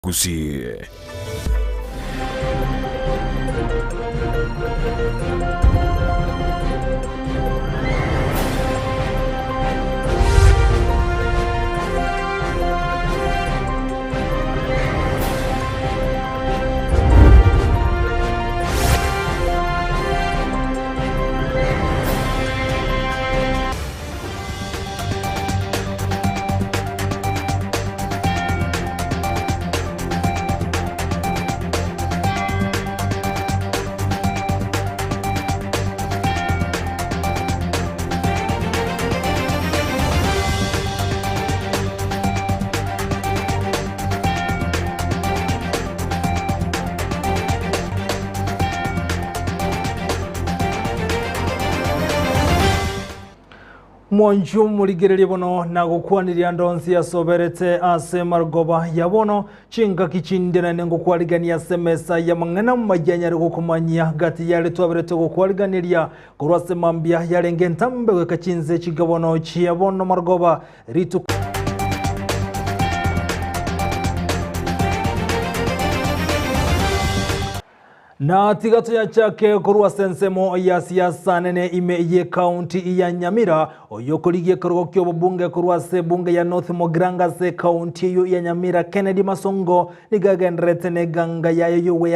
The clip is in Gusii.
Gusii. Mwanchwa omorigererie bono nagokwanirie ande onsi asoberete ase marogoba ya bono, chingaki chinde naende ngokwarigania ase emesa y'amang'ana amaya anyare gokomanyia gati yare twaberete gokwariganeria korwa ase mambia yarenge entambe goika chinse chinke bono chia bono marogoba rituko Na tiga toyachake korwa ase ensemo ya siasa nene ime y'ekaunti ya Nyamira, oyokorigia ekerogo ki'obobunge korwa ase ebunge ya North Mugirango ase ekaunti eyio ya Nyamira Kennedy Masongo nigo agendererete neganga yaye y'ogweaka.